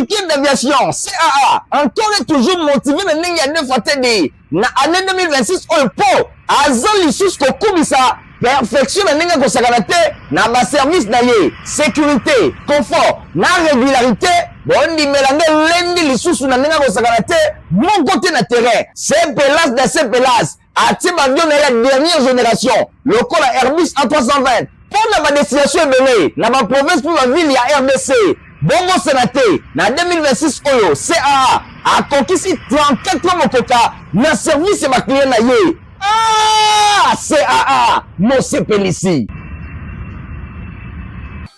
Africaine d'Aviation, CAA, encore et toujours motivé na ndenge ya deux fois TD na année 2026 oyo mpo aza lisusu kokumisa perfection na ndenge akosakana te na baservice na ye, sécurité, confort na régularité. Bondimela nde lendi lisusu na ndenge akosakana te moko te na terrain. Sepelas da sepelas atie baavion na ye ya dernière génération lokola Airbus A320 mpo na badestination ebele na baprovince mpe bavile ya RDC. Bobosana te, na 2026 oyo CAA akokisi 34 ans mokoka na service ya baclient na ye. Ah, CAA mosepelisi.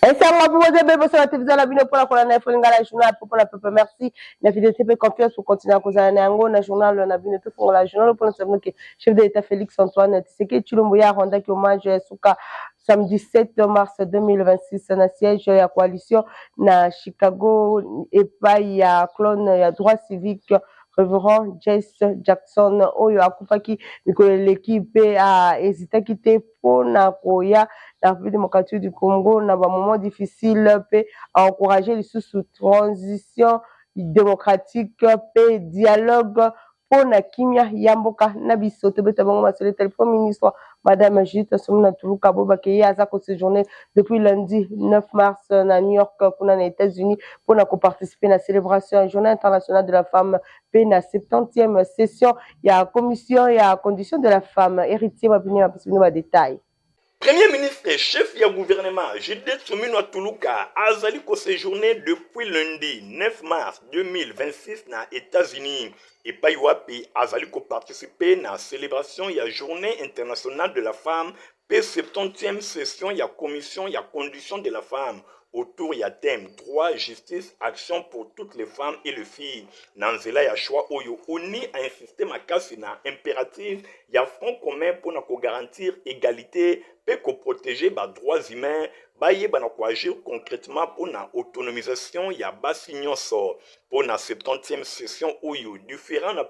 Esango mpo boza ebele bosala televizio na bino mpona kolanda info lingala journal mpo mpona pepe. Merci na fidélité mpe confiance kokontinue kozala na yango na journal na bino. Tofongola journal mpona sabino ke chef de l'État Félix Antoine Tshisekedi Tshilombo ye arendaki hommage ya suka samedi 7 mars 2026 na siège ya coalition na Chicago epai ya clone ya droit civique Révérend Jesse Jackson oyo akufaki mikolo eleki, mpe ahésitaki te mpona koya na République démocratique du Congo na bamoment difficile mpe aencourage lisusu transition démocratique mpe dialogue mpo na kimia ya mboka na biso. Tobeta bango masolo etali Premier ministre Madame Judith Suminwa Tuluka. Boyebake ye aza koséjourner depuis lundi 9 mars na New York kuna na États-Unis mpona koparticiper na célébration ya Journée internationale de la femme mpe na 70e session ya commission ya condition de la femme. Héritier Mapini apesi bino badetail. Premier ministre, chef ya gouvernement Judith Suminwa Tuluka azali koséjourner depuis lundi 9 mars 2026 na États-Unis epai wapi azali koparticiper na célébration ya Journée internationale de la femme mpe 70e session ya commission ya condition de la femme autour ya thème "Droit, justice, action pour toutes les femmes et les filles". Na nzela ya choix oyo, ONU ainsiste makasi na impératif ya front commun mpona kogarantir égalité mpe koprotéger badroits humains, bayeba na koagir concrètement mpona autonomisation ya basi nyonso. Mpona 70e session oyo, différent na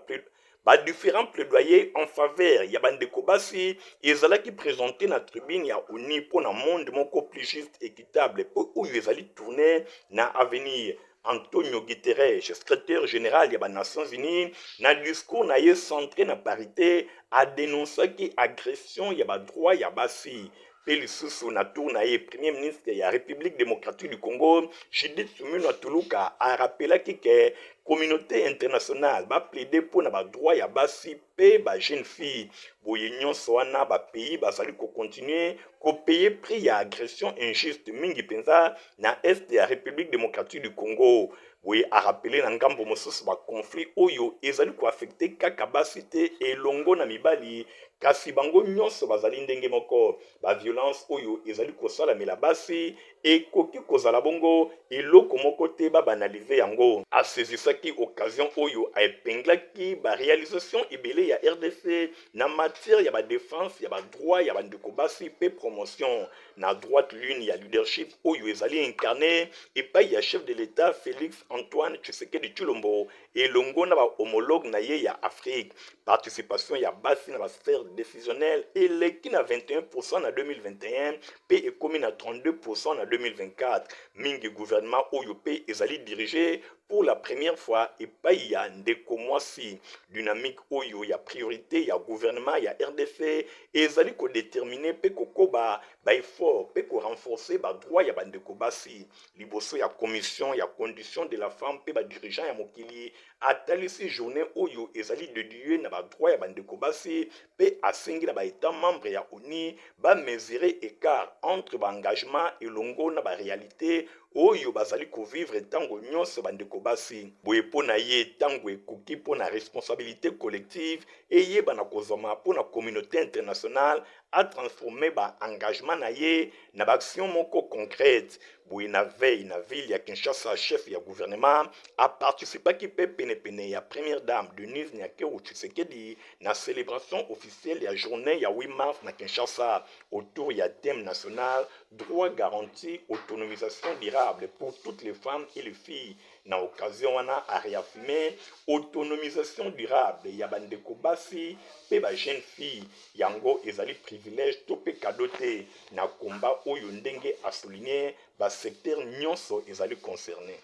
badifférents plaidoyer en faveur ya bandeko basi ezalaki présenté na tribune ya ONU mpona monde moko plus juste, équitable mpo oyo ezali tourné na avenir. Antonio Guterres, secrétaire général ya banations unies, na discours na ye centré na parité, adénonçaki agression ya badroit ya basi. Mpe lisusu, na tour na ye, Premier ministre ya République démocratique du Congo Judith Suminwa Tuluka arapelaki ke communauté internationale baplaide mpo na badroit ya basi mpe bajeune fille. Boye nyonso wana, bapays bazali kocontinue kopaye prix ya agression injuste, mingi mpenza na est ya République démocratique du Congo. Boye arapele na ngambo mosusu baconflit oyo ezali koaffecter kaka basi te elongo na mibali, kasi bango nyonso bazali ndenge moko. Baviolence oyo ezali kosalamela basi ekoki kozala bongo eloko moko te babanalize yango. Asaisissaki occasion oyo, aepinglaki baréalisation ebele ya RDC na matière ya badéfense ya badroit ya bandeko basi mpe promotion na droite ligne ya leadership oyo ezali incarné epai ya chef de l'État Félix Antoine Tshisekedi Tshilombo elongo na bahomologue na ye ya Afrique. Participation ya basi na basphère décisionnelle eleki na 21 na 2021 mpe ekomi na 32 na 2024. Mingi gouvernement oyo mpe ezali dirigé pour la première fois epai ya ndeko mwasi. Dynamique oyo ya priorité ya gouvernement ya RDC ezali kodéterminer mpe kokoba baeffort mpe korenforcer badroit ya bandeko basi. Liboso ya commission ya condition de la femme mpe badirigeant ya mokili, atalisi journée oyo ezali dédié na badroit ya bandeko basi mpe asengi na baétat membre ya ONU bamesure écart entre baengagement elongo na baréalité oyo bazali kovivre ntango nyonso bandeko basi. Boye mpo na ye, ntango ekoki mpo na responsabilité collective eyebana kozwama mpo na communauté internationale atransforme baengagement na ye na baaction moko concrète. Boye na veille, na ville ya Kinshasa, chef ya gouvernement aparticipaki mpe penepene ya première dame Denise Nyakeru Tshisekedi na célébration officielle ya journée ya 8 mars na Kinshasa autour ya thème national "Droit garanti, autonomisation durable pour toutes les femmes et les filles". Na occasion wana, aréaffirme autonomisation durable ya bandeko basi mpe bajeune fille, yango ezali privilège to mpe cadeau te na komba oyo, ndenge asouligne basecteur nyonso ezali concerné.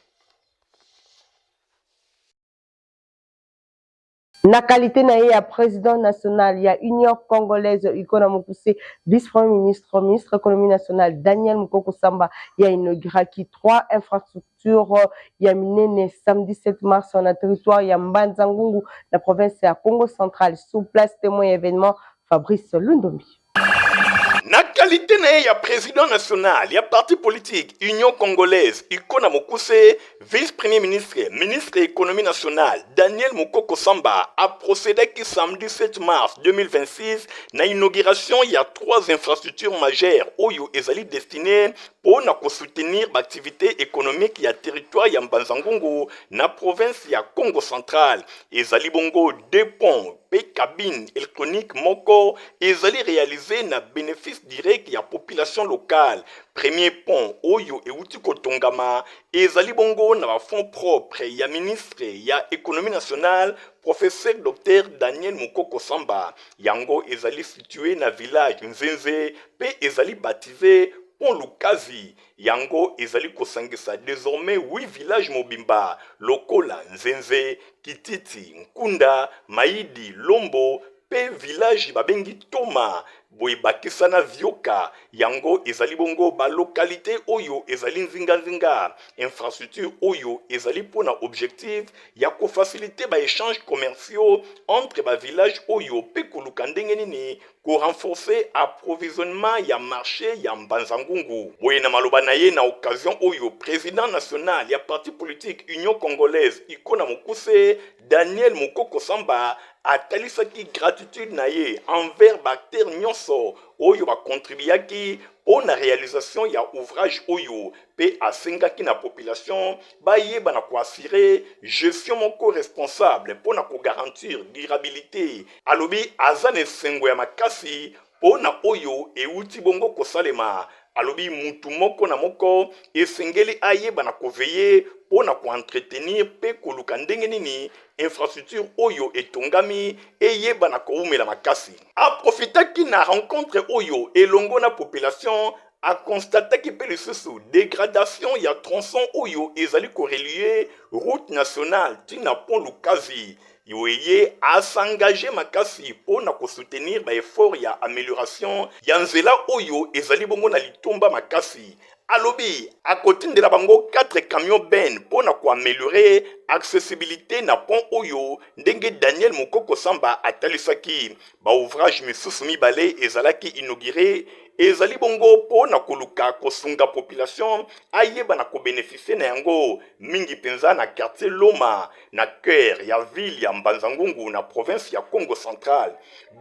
Na qualite na ye ya president national ya Union congolaise UCO na mokuse, vice-premier ministre, ministre economie nationale Daniel Mukoko Samba ye a inauguraki trois infrastructures ya minene samedi 7 mars na territoire ya Mbanza Ngungu na province ya Kongo central. Sur place temoin ya evenement Fabrice Lundombi. Na qualite na ye ya president national ya parti politique Union congolaise UCO na mokuse, vice-premier ministre, ministre ya economie nationale Daniel Mukoko Samba a procedaki samedi 7 mars 2026 na inauguration ya trois infrastructures majeures oyo ezali destinees mpo na ko soutenir ba activites economiques ya territoire ya Mbanza-Ngungu na province ya Kongo central. Ezali bongo deux ponts mpe cabine electronique moko ezali realiser na benefice direct ya population locale. Premier pont oyo ewuti kotongama ezali bongo na ba fonds propres ya ministre ya Economie nationale, Professeur Docteur Daniel Mukoko Samba. Yango ezali situe na village Nzenze mpe ezali baptise pont Lukazi. Yango ezali kosangisa desormais huit villages mobimba lokola Nzenze, Kititi, Nkunda, Mayidi, Lombo mpe village babengi Toma, boye bakisa na Vioka. Yango ezali bongo ba localites oyo ezali nzinganzinga. Infrastructure oyo ezali mpo na objectif ya ko faciliter ba echanges commerciaux entre ba villages oyo mpe koluka ndenge nini ko renforcer approvisionnement ya marche ya Mbanza-Ngungu. Boye na maloba na ye na occasion oyo, president national ya parti politique Union Congolaise, UCO na mokuse, Daniel Mukoko Samba atalisaki gratitude na ye envers ba acteurs nionso oyo ba contribuaki mpo na realisation ya ouvrage oyo mpe asengaki na population bayeba na ko assurer gestion moko responsable mpo na ko garantir durabilite. Alobi aza na esengo ya makasi mpo na oyo ewuti bongo kosalema. Alobi mutu moko na moko esengeli ayeba na ko veiller mpo na ko entretenir mpe koluka ndenge nini infrastructure oyo etongami eyeba na kowumela makasi. A profitaki na rencontre oyo elongo na population, a constataki mpe lisusu degradation ya tronçon oyo ezali ko relier route nationale ti na pont Lukazi. Yoeye a s'engager makasi mpo na ko soutenir ba efforts ya amelioration ya nzela oyo ezali bongo na litomba makasi. Alobi akotindela bango 4 camions bennes mpo na ko ameliorer accessibilite na pont oyo ndenge Daniel Mukoko Samba atalisaki. Ba ouvrages misusu mibale ezalaki inaugures ezali bongo mpo na koluka kosunga population ayeba na ko beneficier na yango mingi mpenza na quartier Loma na coeur ya ville ya Mbanza-Ngungu na province ya Kongo central.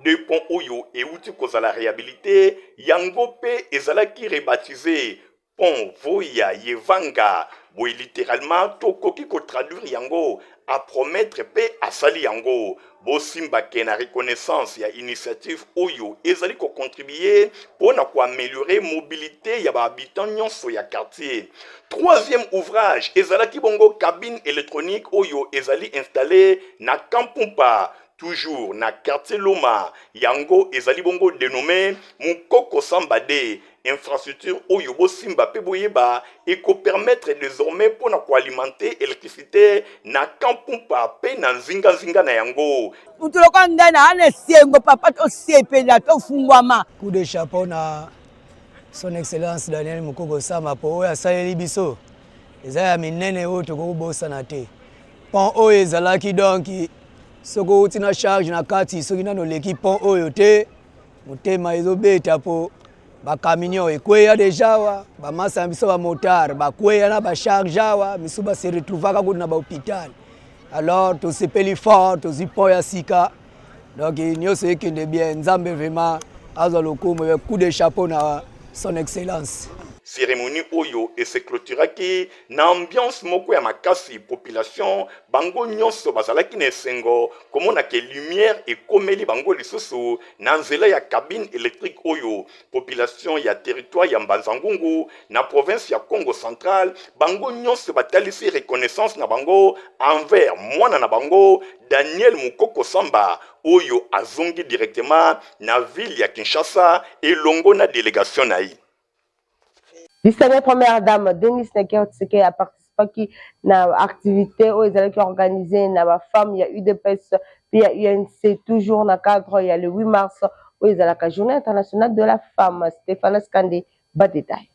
Deux ponts oyo ewuti kozala rehabilite yango mpe ezalaki rebaptise pont Voya Yevanga, boye litteralement tokoki ko traduire yango a promettre mpe asali yango. Bosimba ke na reconnaissance ya initiative oyo ezali ko contribuer mpo na ko ameliorer mobilite ya ba habitants nionso ya quartier. Troisième ouvrage ezalaki bongo cabine electronique oyo ezali installer na Camp Pumpa, toujours na quartier Loma. Yango ezali bongo denomme Mukoko Samba de Infrastructure oyo bosimba pe boyeba eko permettre desormais pona ko alimenter electricite na camp Pumpa pe na nzinga nzinga na yango. Mutu lokola ngai na na esengo papa tosepela tofungwama. Coup de chapeau na son excellence Daniel Mukoko Sama po oyo asaleli biso eza ya minene oyo tokoki kobosana te. Pont oyo ezalaki donc soki outi na charge na kati soki nano oleki pont oyo te motema ezobeta po ba camion ekweya deja awa bamasa na biso ba motard bakweya na ba charge awa misusu ba se retrouvaka kutu na ba hôpital alors tosepeli fort tozwi pont ya sika donc nyonso ekende bien nzambe vraiment azwa lokumu coup de chapeau na son excellence. Ceremonie oyo e se cloturaki na ambiance moko ya makasi, population bango nionso bazalaki na esengo komona ke lumière ekomeli bango lisusu na nzela ya cabine electrique oyo. Population ya territoire ya Mbanza-Ngungu na province ya Kongo central bango nionso batalisi reconnaissance na bango envers mwana na bango Daniel Mukoko Samba oyo azongi directement na ville ya Kinshasa elongo na delegation na ye. Distinguee première dame Denise Nyakeru Tshisekedi a participé. aparticipaki na activité oyo ezalaki organise na bafemme ya UDPS mpe ya UNC, toujours na cadre ya le 8 mars oyo ezalaka Journée internationale de la femme. Stéphanas Kande, badétail.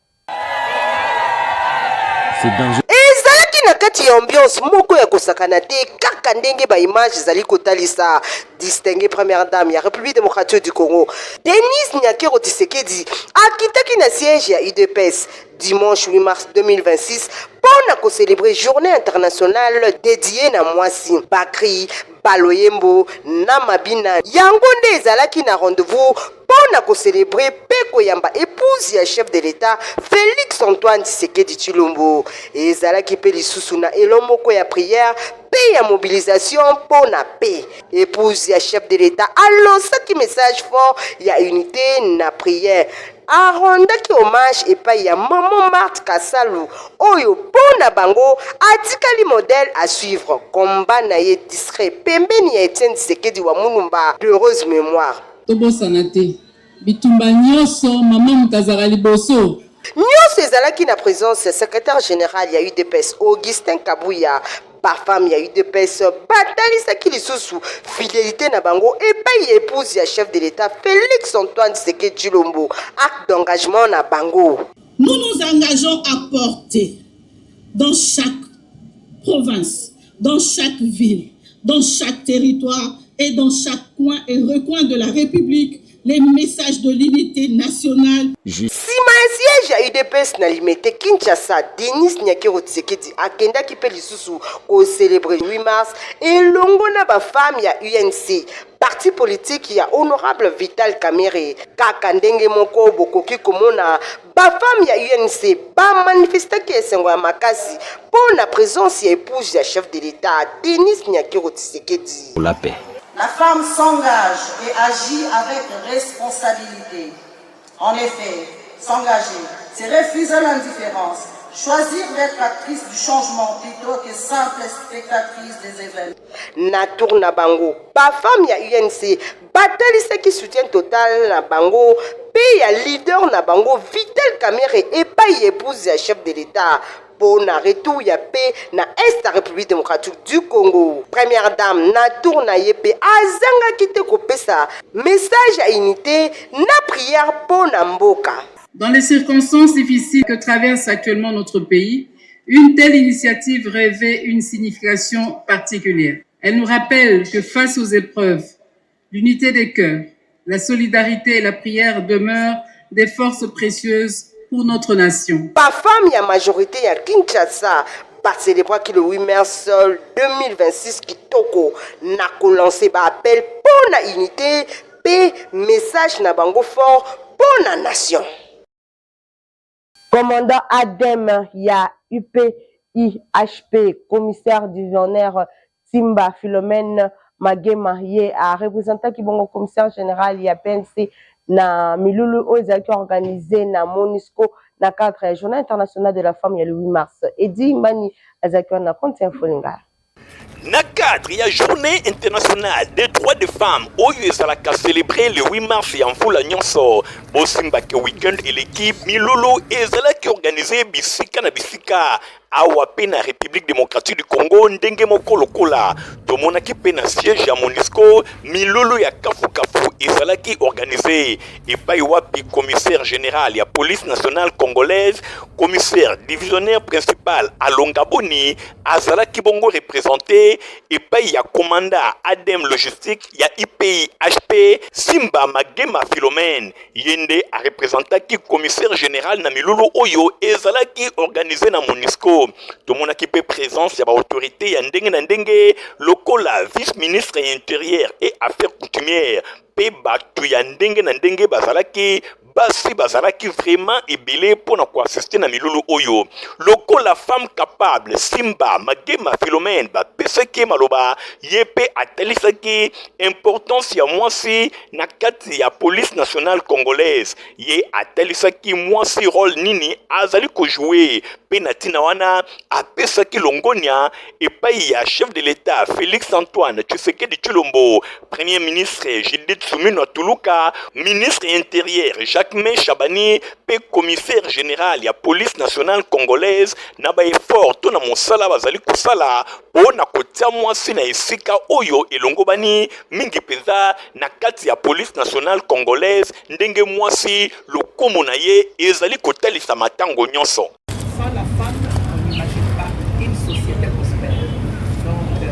Ezalaki na kati ya ambiance moko ya kosakana te, kaka ndenge baimage ezali kotalisa. Distinguée première dame ya République démocratique du Congo, Denise Nyakeru Tshisekedi, akitaki na siège ya UDPS dimanche 8 mars 2026 mpo na kocélébrer Journée internationale dédiée na mwasi. Bacri, baloyembo na mabina, yango nde ezalaki na rendez-vous mpo na kocélébrer mpe koyamba épouse ya chef de l'État Félix Antoine Tshisekedi Tshilombo. Ezalaki mpe lisusu na elo moko ya prière mpe ya mobilisation mpo na paix. Épouse ya chef de l'État alancaki message fort ya unité na prière. Arendaki hommage epai ya mama Marthe Kasalu, oyo mpo na bango atikali modèle à suivre. Komba na ye discret pembeni ya Etienne Tshisekedi wa Mulumba, d'heureuse mémoire. Tobosana te, bitumba nyonso, mama moto azalaka liboso. Nyonso ezalaki na présence ya secrétaire général ya UDPS, Augustin Kabuya. Bafemme ya UDPS batalisaki lisusu fidélité na bango epai ya épouse ya chef de l'État Félix Antoine Tshisekedi Tshilombo, acte d'engagement na bango. Nous nous engageons à porter dans chaque province, dans chaque ville, dans chaque territoire et dans chaque coin et recoin de la République les messages de l'unité nationale. Nsima ya siège ya UDPS na Limete, Kinshasa, Denise Nyakeru Tshisekedi akendaki mpe lisusu kocélébrer 8 mars elongo na bafemme ya UNC, parti politique ya honorable Vital Kamerhe. Kaka ndenge moko bokoki komona, bafemme ya UNC bamanifestaki esengo ya makasi mpo na présence ya épouse ya chef de l'État Denise Nyakeru Tshisekedi. La paix. La femme s'engage et agit avec responsabilité. En effet, s'engager, c'est refuser l'indifférence, choisir d'être actrice du changement plutôt que simple spectatrice des événements. Na tour na bango, bafemme ya UNC batalisaki soutien total na bango mpe ya leader na bango Vital Kamerhe epai épouse ya chef de l'État mpo na retour ya paix na est ya République démocratique du Congo. Première dame na tour na ye mpe azangaki te kopesa message ya unité na prière mpo na mboka. Dans les circonstances difficiles que traverse actuellement notre pays, une telle initiative revêt une signification particulière. Elle nous rappelle que face aux épreuves, l'unité des cœurs, la solidarité et la prière demeurent des forces précieuses pour notre nation. Bafemme ya majorité ya Kinshasa bacélébraki le 8 mars 2026 kitoko na kolancer baappel mpo na unité mpe message na bango fort mpo na nation. Commandant Adem ya UPIHP, commissaire divisionnaire Simba Philomène Magema, ye areprésentaki bongo commissaire général ya PNC na milulu oyo ezalaki organisé na MONUSCO na cadre ya Journée internationale de la femme ya le 8 mars. Edi Mbani azalaki wana na compte Info Lingala. Na cadre ya Journée internationale des droits des femmes oyo ezalaka célébré le 8 mars ya mvula nyonso, bosimbaki weekend eleki, milulu ezalaki organisé bisika na bisika awa mpe na République démocratique du Congo. Ndenge moko lokola tomonaki mpe na siège ya MONUSCO, milulu ya kafukafu ezalaki organisé epai wapi commissaire général ya Police nationale congolaise, commissaire divisionnaire principal Alonga Boni, azalaki bongo représenté epai ya commandant Adem logistique ya IPI HP Simba Magema Philomène. Ye nde areprésentaki commissaire général na milulu oyo ezalaki organisé na MONUSCO. Tomonaki mpe présence ya baautorité ya ndenge na ndenge lokola vice ministre ya Intérieur et Affaires coutumières, mpe bato ya ndenge na ndenge bazalaki. Basi bazalaki vraiment ebele mpo na koassister na milulu oyo. Lokola femme capable Simba Magema Philomène bapesaki ye maloba, ye mpe atalisaki importance ya mwasi na kati ya Police nationale congolaise. Ye atalisaki mwasi rôle nini azali kojouer, mpe na ntina wana apesaki longonia epai ya chef de l'État Félix Antoine Tshisekedi Tshilombo, premier ministre Judith Suminwa Tuluka, ministre intérieur Jacques Jacquemain Shabani mpe commissaire general ya police nationale congolaise na ba effort to na mosala bazali kosala mpo na kotia mwasi na esika oyo elongobani mingi mpenza na kati ya police nationale congolaise ndenge mwasi lokumu na ye ezali kotalisama ntango nyonso. Sans la femme, on n'imagine pas une société prospère. Donc, euh,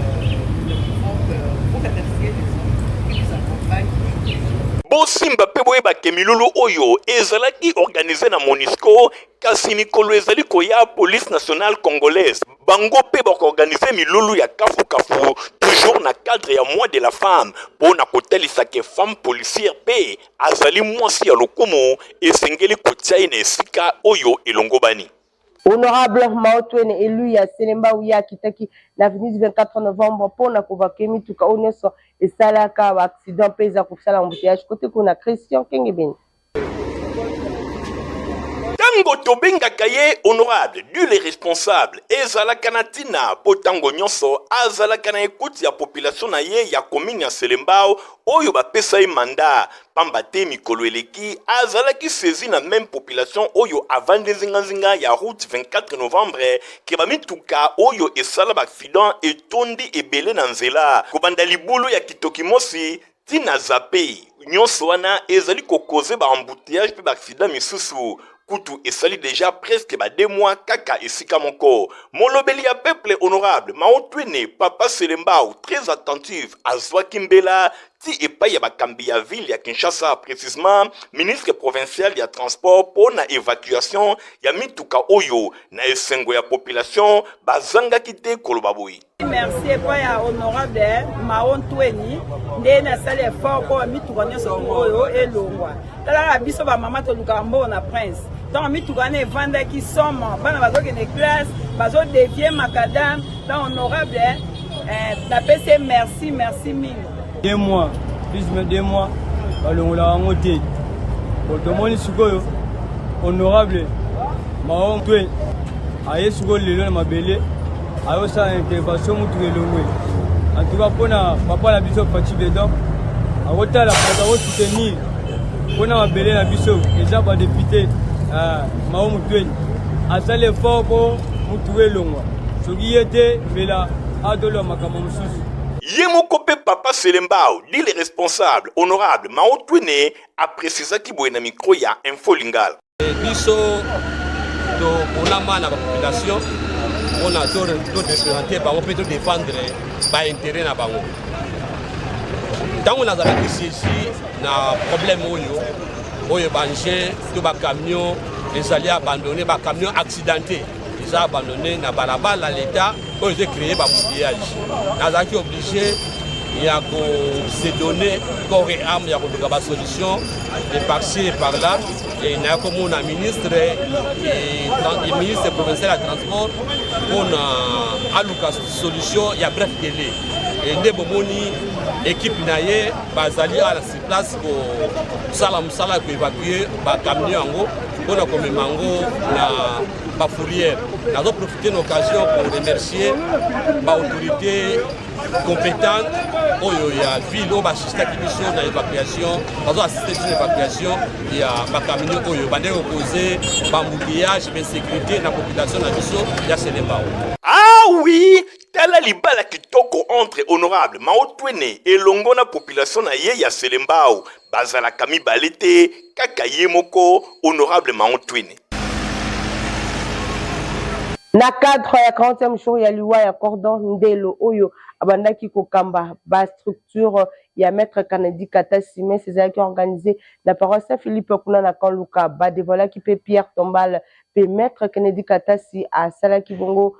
nous ne pouvons que vous remercier les hommes qui nous accompagnent aujourd'hui. Bosimba mpe boyeba ke milulu oyo ezalaki organise na Monusco, kasi mikolo ezali koya police nationale congolaise bango mpe bakoorganize milulu ya kafukafu toujours na cadre ya mois de la femme mpo na kotalisa ke femme policière mpe azali mwasi ya lokumu, esengeli kotia ye na esika oyo elongobani. Honorable Mao Twene, elu ya Selembao, ye akitaki na avenue du 24 novembre mpo na koevacuer mituka oyo nyonso esalaka ba accident mpe eza kosala embouteillage kote kuna. Christian Kengebeni. Tango tobengaka ye honorable du le responsable ezalaka na tina po tango nyonso azalaka na ecoute ya population na ye ya commune ya Selembao oyo bapesa ye mandat pamba te mikolo eleki azalaki saisi na meme population oyo avandi nzinganzinga ya route 24 novembre ke bamituka oyo esala ba accident etondi ebele na nzela kobanda libulu ya Kitokimosi ti na zape nyonso wana ezali ko causer ba embouteillages pe ba accidents misusu kutu esali dejà presque ba deux mois kaka esika moko. Molobeli ya peuple honorable Mao Twene papa Selembao très attentive azwaki mbela ti epai ya bakambi ya ville ya Kinshasa precisement ministre provincial ya transport mpo na evacuation ya mituka oyo na esengo ya population bazangaki te koloba boye. Merci epai ya honorable Mao Ntweni nde nasali effort mpo mituka nyonso oyo elongwa. Talaka biso bamama tolukaka mbongo na prince ntango mituka wana evandaki somo, bana bazokende classe bazodevie macadam. Donc honorable eh, napesi ye merci, merci mingi. 2 mois plus mais 2 mois balongolaka yango te. Bon, tomoni sikoyo honorable Mao Ntweni aye sikoyo lelo na mabele ayosala intervention mutuka elongwe. En tout cas mpona papa na biso Fatshi Bedon akotala bato akosoutenir mpona mabele na biso eza badepute Mao Mutweni asali effort mpo mutuka elongwa, soki ye te mbela atoloba makambo mosusu. Ye moko mpe papa Selembao dit le responsable honorable Mao Twene aprecisaki boye na micro ya Info Lingala. Biso toponama na bapopulation mpona torepresente bango mpe todefendre bainteret na bango. Ntango nazalaki sesi na problème oyo oyo baengin to bacamion ezali abandonne, bacamion accidenté eza abandonne na balabala leta oyo eza créé baboutillage, nazalaki obligé ya ko se donner corps et âme ya koluka basolution de par-ci et par-là. Et naya komona ministre et ministre provincial ya transport mpona aluka solution ya bref délai. Et nde bomoni équipe na ye bazali awa na sur place kosala mosala ya koévacue bacamion yango mpona komema yango na bafourrière. Nazo profiter na occasion pour remercier baautorité compétente oyo ya ville oyo baasistaki biso na évacuation, bazo assiste biso na évacuation ya bacamion oyo bandeki kokoze baembouteillage bainsécurité na population na biso ya Selembao. Ah oui, tala libala kitoko entre honorable Mao Twene elongo na population na ye ya Selembao, bazalaka mibale te kaka ye moko honorable Mao Twene. Na cadre ya 40e jour ya liwa ya Cordon Ndelo oyo abandaki kokamba ba structure ya Maître Kennedy Katasi, messe ezalaki organisée na paroisse Saint-Philippe kuna na Camp Luka. Ba dévoilaki pe Pierre Tombal pe Maître Kennedy Katasi asalaki bongo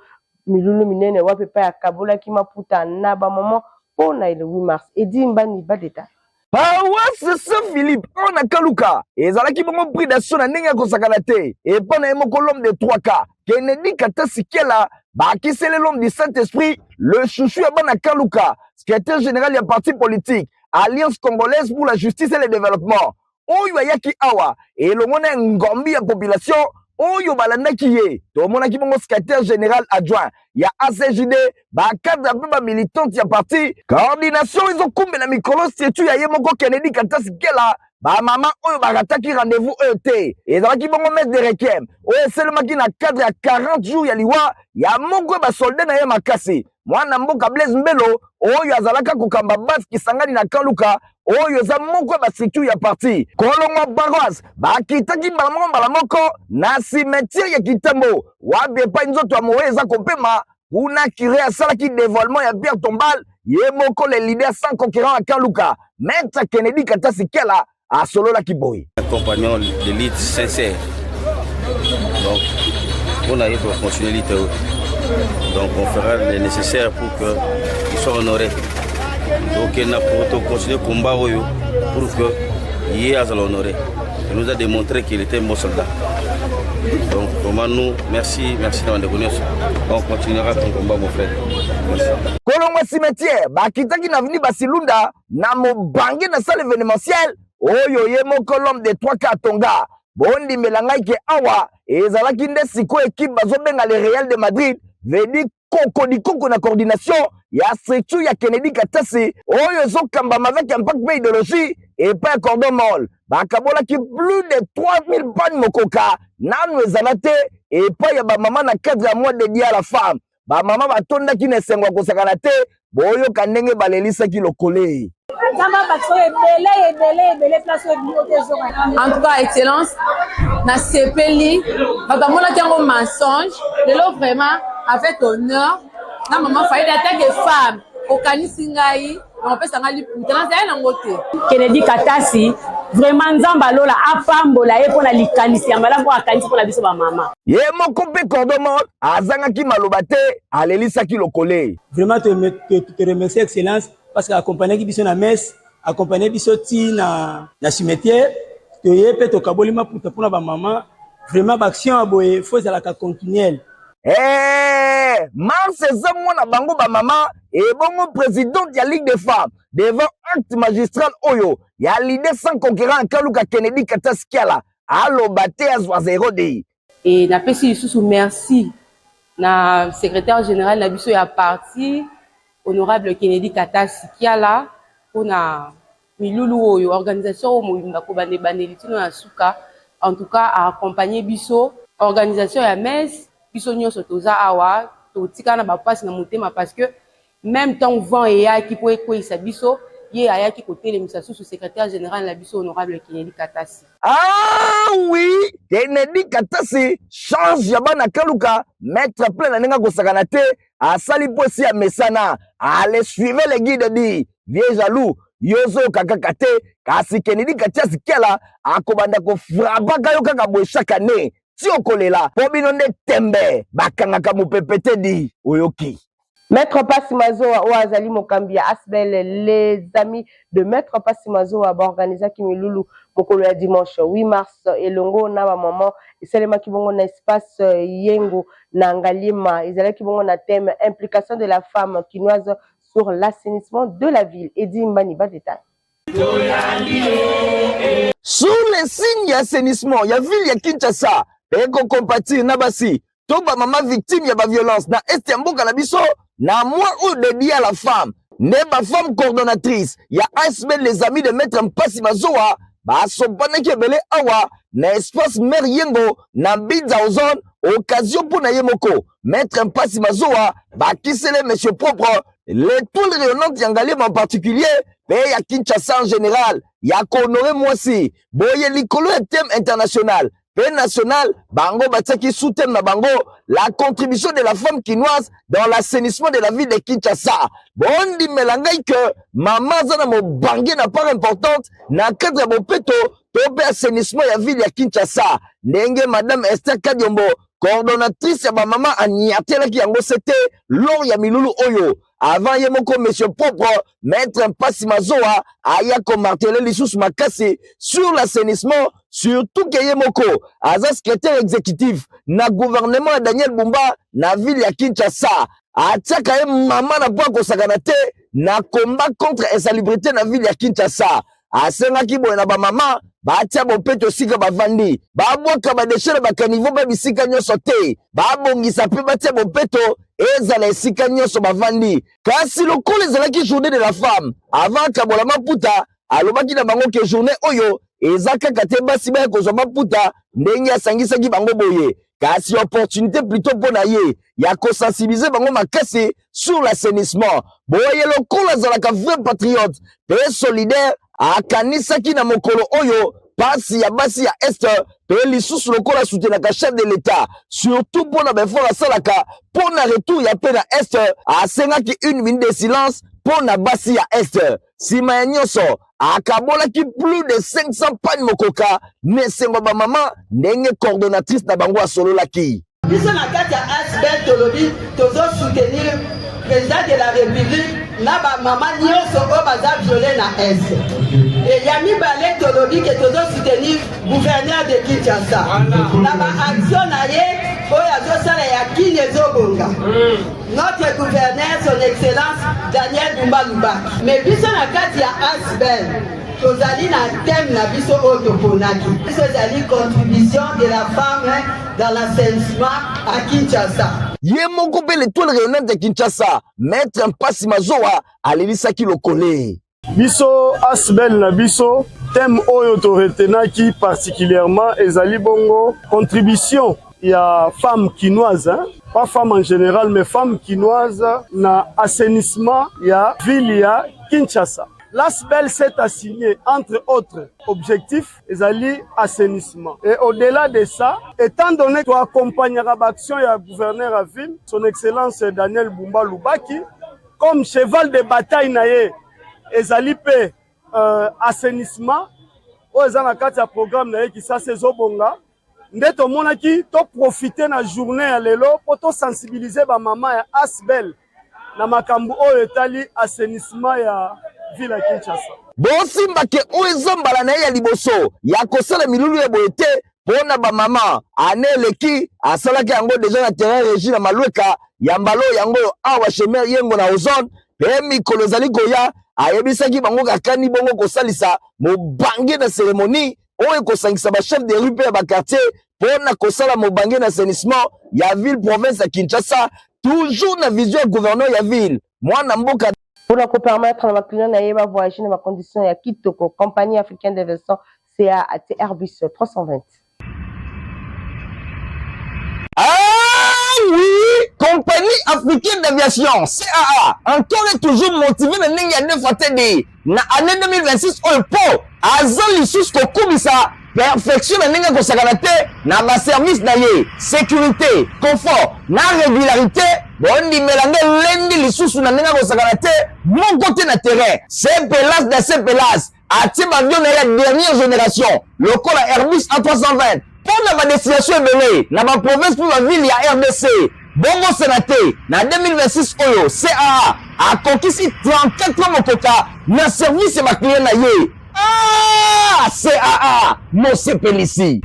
milulu minene wapi epai akabolaki maputa na ba maman mpo na le 8 mars. Edi Mbani ba détail. Paroisse Saint-Philippe oyo na Kaluka ezalaki bongo prix d'assaut na ndenge ya kosakana te epai na ye moko l'homme de 3K Kennedy Katasi Kela bakisele l'homme du Saint-Esprit le chouchou ya bana Kaluka, secrétaire général ya parti politique Alliance congolaise pour la justice et le développement oyo ayaki awa elongo na ngombi ya population oyo balandaki ye. Tomonaki bongo secrétaire général adjoint ya ACJD, bacadre mpe bamilitante ya parti coordination ezokumbela mikolo structure ya ye moko Kennedy Katasi Kela. Bamama oyo barataki rendez-vous oyo te, ezalaki bongo messe de requiem oyo esalemaki na cadre ya 40 jours ya liwa ya moko ya basoldat na ye makasi, mwana mboka Blaise Mbelo oyo azalaka kokamba base Kisangani na Kaluka oyo eza moko ya bastructure ya parti. Kolongwa paroisse, bakitaki mbala moko mbala moko na cimetière ya Kitambo wapi epai nzoto ya mowe eza kopema. Kuna cure asalaki devoilement ya pierre tombale, ye moko le leader sans concurrent ya Kaluka, Maître Kennedy Katasi Kiala asololaki boye. Un compagnon de lutte sincère. Donc, on a pour continuer lutte. Donc, on fera le nécessaire pour qu'il soit honoré. Donc, on a pour continuer le combat pour que il soit honoré. Il nous a démontré qu'il était un bon soldat. Donc, vraiment, nous, merci, merci d'avoir connu. On continuera ton combat, mon frère. Merci. Kolongwa cimetière, bakitaki na avenue Basilunda na mobange na salle événementielle oyo ye moko l'homme de trois quarts tonga. Bondimela ngai ke awa ezalaki nde sikoyo equipe bazobenga le Real de Madrid vedi kokodikoko na coordination ya structure ya Kennedy Katasi oyo ezokambama avec impact mpe idéologie epai ya Cordon Mall. Bakabolaki plus de 3000 panne mokoka nanu ezala te epai ya bamama na cadre ya mois dédié à la femme. Bamama batondaki na esengo ya kosakana te, boyoka ndenge balelisaki lokole. Nzambe abakisa oyo ebele ebele ebele place oyo biloko te ezonga. En tout cas excellence nasepeli bato bamonaki yango mensonge lelo vraiment avec honneur na maman Faida en tant que femme okanisi ngai nakopesa ngai liputa nazali nango te. Kennedy Katasi vraiment Nzambe alola apambola ye mpo na likanisi ya malamu oyo akanisi mpo na biso bamama. Ye moko mpe Cordon Mall azangaki maloba te, alelisaki lokole. Vraiment te, te remercie excellence parce que accompagnaki biso na messe, accompagner biso ti na, na cimetière, toye mpe tokaboli maputa mpona bamama. Vraiment baaction ya boye fo ezalaka continuelle. Hey, mars eza mwana bango bamama ebongo présidente ya ligue des femmes devant acte magistral oyo ya leader sans concurrent Kaluka Kennedy Kataskiala aloba te azwa 0 de. Et napesi lisusu merci na secrétaire général na biso ya parti honorable Kennedy Katasi Kiala mpona milulu oyo organisation oyo mobimba kobanda ebandeli tino na suka. En tout cas a accompagner biso organisation ya messe, biso nyonso toza awa totika na bapasi na motema parce que même ntango vent eyaki mpo ekweyisa biso, ye ayaki kotelemisa susu secrétaire général na biso honorable Kennedy Katasi. Ah oui, Kennedy Katasi charge ya bana Kaluka, maître plein na ndenge akosakana te, asali mpo esi amesana. Allez suivez le guide dit vieux jaloux, yo ozoyoka kaka te, kasi Kennedy Katasi Kiala akobanda kofrapaka yo kaka boye chaque année ti okolela mpo bino nde tembe bakangaka mopepe te di oyoki. Maître Pasi Mazoa oyo azali mokambi ya Asbel les amis de Maître Pasi Mazoa baorganizaki milulu mokolo ya dimanche 8 mars elongo na ba maman esalemaki bongo na espace Yengo na Ngaliema, ezalaki bongo na thème implication de la femme kinoise sur l'assainissement de la ville. Eddy Mbani ba détail. Sous le signe ya assainissement ya ville ya Kinshasa mpe kocompatir na basi to bamama victime ya baviolence na est ya mboka na biso na mois oyo dédié à la femme, nde bafemme coordonnatrice ya ASB les amis de maître Mpasi Mazoa basopanaki ebele awa na espace mère Yengo na Mbinza Ozone, occasion mpo na ye moko maître Mpasi Mazoa bakisele monsieur propre l'étoile rayonnante ya Ngaliema en particulier mpe ya Kinshasa en général ya kohonore mwasi boye likolo ya thème international mpe national. Bango batiaki sous thème na bango la contribution de la femme kinoise dans l'assainissement de la ville de Kinshasa. Bondimela ngai ke mama aza na mobange na part importante na cadre ya bopeto to mpe assainissement ya ville ya Kinshasa, ndenge madame Esther Kadiombo coordonnatrice ya bamama aniatelaki yango sete lors ya milulu oyo. Avant ye moko monsieur propre maître Mpasi Mazoa aya komartele lisusu makasi sur l'assainissement, surtout ke ye moko aza secrétaire exécutif na gouvernement ya Daniel Bumba na ville ya Kinshasa. Atiaka ye mama na po akosakana te na combat contre insalubrité na ville ya Kinshasa. Asengaki boye na bamama batia bopeto esika bavandi, babwaka badeshe na bakanivo mpe bisika nyonso te, babongisa mpe batia bopeto ezala esika nyonso bavandi. Kasi lokola ezalaki journée de la femme, avant akabola maputa, alobaki na bango ke journée oyo Eza kaka te basi baya kozwa maputa ndenge asangisaki bango boye, kasi opportunité plutôt mpo na ye ya kosensibiliser bango makasi sur l'assainissement. Boye lokola azalaka vrai patriote mpe solidaire, akanisaki na mokolo oyo pasi ya basi ya Est mpe lisusu lokola soutenaka chef de l'Etat surtout mpo na baeffort asalaka mpo na retour ya paix na Est, asengaki une minute de silence mpo na basi ya Est. Sima ya nyonso, akabolaki plus de 500 pagnes mokoka na esengo ya bamama ndenge coordonnatrice na bango asololaki. Biso na kati ya ASBL tolobi tozo soutenir president de la republique na ba mama nyonso oyo baza viole na est. Et ya mibale tolobi ke tozo soutenir gouverneur de Kinshasa na ba action na ye oyo azosala ya Kin ezobonga. Notre gouverneur son excellence Daniel Bumba Lubaki. Mais biso na kati ya ASBL tozali na thème na biso oyo toponaki. Biso ezali contribution de la femme dans l'assainissement à Kinshasa. Ye moko mpe l'etoile rayonnante ya Kinshasa, Maître Mpasi Mazowa alelisaki lokole. Biso asbl na biso thème oyo to retenaki particulièrement ezali bongo contribution ya femme kinoise hein? pas femme en général mais femme kinoise na assainissement ya ville ya Kinshasa. L'ASBEL s'est assigné entre autres objectifs ezali assainissement et au-delà de ça étant donné to accompagnera ba action ya gouverneur ya ville son excellence Daniel Bumba Lubaki comme cheval de bataille na ye ezali mpe euh, assainissement oyo eza na kati ya programme na ye Kisasa ezobonga nde tomonaki toprofite na journée ya lelo mpo tosensibilize bamama ya asbel na makambo oyo etali assainissement ya ville ya Kinshasa. Bosimba ke oyo eza mbala na ye ya liboso ya kosala milulu ya boye te mpo na bamama. Ane eleki asalaki yango deja na terrain Regi na Malueka ya mbala oyo yango oyo awa chez Mère Yengo na Ozone. Mpe mikolo ezali koya ayebisaki bango kakani bongo kosalisa mobange na cérémonie oyo ekosangisa ba chef de rue mpe ya ba quartier mpo na kosala mobange na assainissement ya ville province ya Kinshasa, toujours na vision ya gouverneur ya ville mwana mboka. Mpo na ko permettre na ba clients na ye ba voyager na ba conditions ya kitoko, Compagnie africaine d'investissement, CA, atie Airbus 320. Ah oui, Compagnie africaine d'aviation CAA encore et toujours motivé na ndenge ya deux fois TD na année 2026 oyo mpo aza lisusu kokumisa perfection na ndenge akosakana te na baservice na ye sécurité confort na régularité bondimela nde elendi lisusu na ndenge akosakana te moko te na terrain sepelas na sepelas atie baavion na ye ya dernière génération lokola Airbus A320 mpo na badestination ebele na baprovince mpe bavile ya RDC. Bobosana te na 2026 oyo CAA akokisi 34 ans mokoka na service ya baclient na ye. Ah, CAA mosepelisi.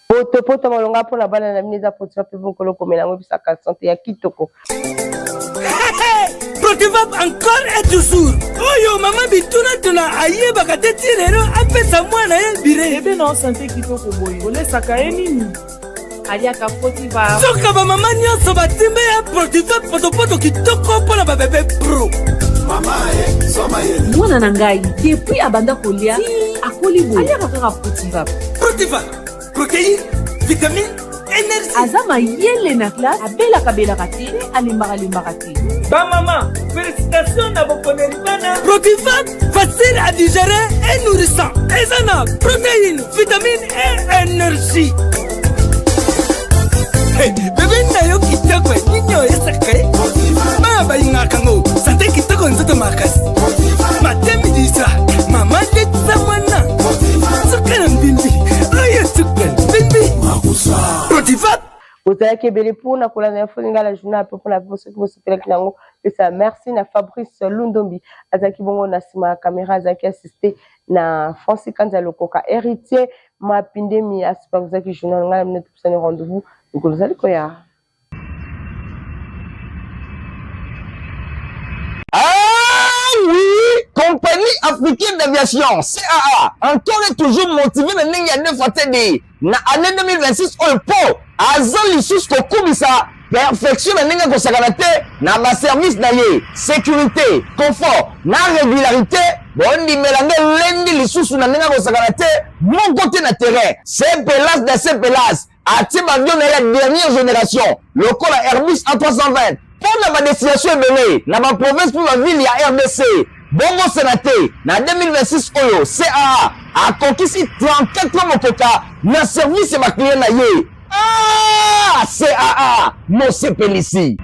Poto poto malonga mpo na bana na bino eza potifa mpe mokolo komela yango ebisaka sante ya kitoko. Protivap encore et toujours oyo mama bitunatuna ayebaka te ti lelo apesa mwana ye bire ebe na sante kitoko boye olesaka ye nini aliaka protivap soka bamama nyonso batimbe ya protivap potopoto kitoko mpo na babebe pro mwana na ngai depuis abanda kolia akoli boye aliaka kaka protivap protivap protéine vitamine energie aza mayele na classe abelaka belaka te mpe alembaka lembaka te bamama félicitation na boponeli bana protivat facile à digérer et nourrissant eza na protéine vitamine et énergie Hey, bebe na yo kitoko nini oyesaka ye bana balingaka ngo sante kitoko nzoto makasi matemidisa mama letisa mwana suka na mbimbi oyo suka mbimbi protivat bozalaki ebele mpo na kolanda info lingala journal mpe mpona bino soki bosepelaki na yango pesa merci na fabrice lundombi azalaki bongo na nsima ya kamera azalaki assiste na francis kanza lokoka héritier mapindemi asupervisaki journal ngai na bino topesani rendez-vous mikolo ezali koya Ah oui, compagnie africaine d'aviation CAA encore et toujours motivé na ndenge ya deux fois TD na année 2026 oyo mpo aza lisusu kokumisa perfection na ndenge akosakana te na baservice na ye sécurité confort na régularité. Bondimela nde elendi lisusu na ndenge akosakana te moko te na terrain. Sepelas de Sepelas atie bavio na ye ya dernière génération lokola Airbus A320 mpo na badestination ebele na baprovince mpe bavile ya RDC. Bobosana te, na 2026 oyo CAA akokisi 34 ans mokoka na service ya baclient na ye. Ah! CAA mosepelisi!